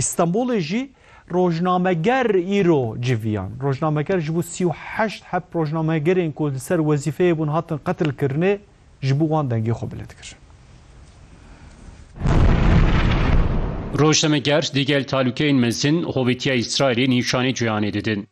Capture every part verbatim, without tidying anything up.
Îstanbulê jî rojnameger îro civiyan. Rojnameger ji bo sî û heşt heb rojnamegerên ku li ser wezîfeyê bûn hatin qetilkirinê, ji bo wan dengê xwe bilind kir. Rojnameger digel talûkeyên mezin hovîtiya Îsraîlê nîşanî cîhanê didin.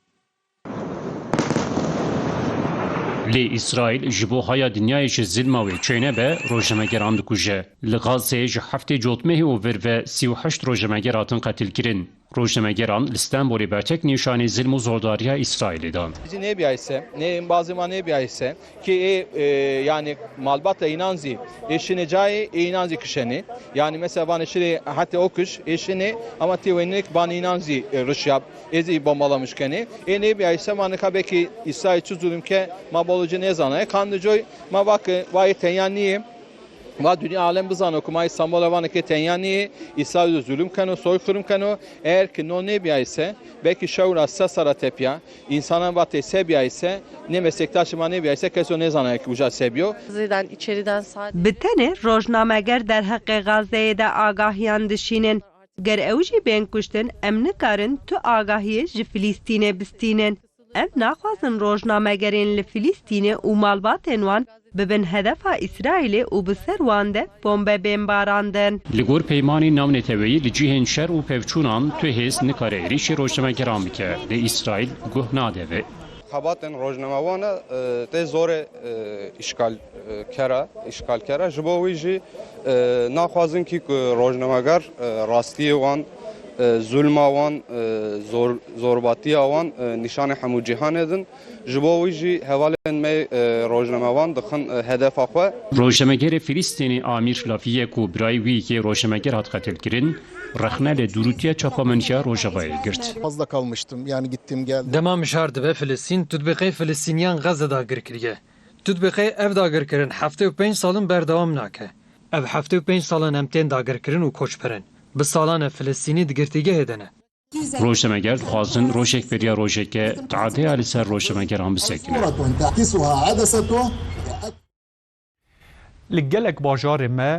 Lê Îsraîl ji bo haya dinyayê ji zilma wê çênebe, rojnamegeran dikuje. Li Gazeyê ji heftê Cotmehê û vir ve sî û heşt rojnameger hatin qetilkirin. Rojnamegeran li Stenbolê bertek nîşanî zilm û zordariya Îsraîlê dan. Jî nêbiyayse, nê embazê ma nêbiyayse, kê ê, e, yanî malbata înan zî ê şinê cayê, ê înan zî kişenê. Yanî mesela vanê şirê hetê o kiş, ê şinê, ama tê wênik ban înan zî, e, rişya, ê zî bombalamiş kenê. Ê nêbiyayse ma nika belkî Îsraîl çi zulüm ke, ma bolo ci nêzanayê. Kandicoy ma vake, vayê tenya nîyê. Va dinya alem bizano ku ma Îstanbulê vanekê tenya nîyê, Îsraîl zulüm keno, soykırım keno. Eğer ki no nêbiyayse, belkî şewra se sera tepiya, insanan va tê se biyayse, ne meslektaşê ma nêbiyayse, keso nêzanayê ki uca se biyo. Zêden içeriden sade. Bi tenê rojnameger derheqê Gazeyê de agahiyan dişînin. Ger ew jî bên kuştin, em nikarin tu agahiyê ji Filîstînê bistînin. Em naxwazin rojnamegerên li Filîstînê û malbatên wan bibin hedefa Îsraîlê û bi ser wan de bombe bên barandin. Li gor peymanên navneteweyî li cihên şer û pevçûnan tu hêz nikare êrîşî rojnamegeran bike, lê Îsraîl guh nade vê. Xebatên rojnamewana, e, tê zorê, e, îşgal, e, kera, îşgal kera. Ji bo wî jî, e, naxwazin kî ku rojnameger, e, rastiyê wan, e, zulma wan, e, zor-, zorbatiya wan, e, nîşanê hemû cîhanê din. Ji bo wî jî hevalên me, e, rojnamevan dixin, e, hedefa xwe. Rojnamegerê Filîstînî Amîr Lafiyê ku birayê wî yê rojnameger hat qetilkirin, rexne li dûrûtiya çapemenîya Rojavayê girt. Fazla kalmıştım. Yani gittim geldim. Dema mijar dibe Filistîn, tu dibê qey Filistîniyan Gazze dagir kiriye. Tu dibê qey ev dagirkirin heftê û pênc sal in berdewam nake. Ev heftê û pênc sal in em tên dagirkirin û koçber in. Bi salan e Filistînî di girtîgehê de ne. Rojnameger dixwazin rojek beriya rojeke tadeya li ser rojnamegeran bisekine. Li gelek bajarê me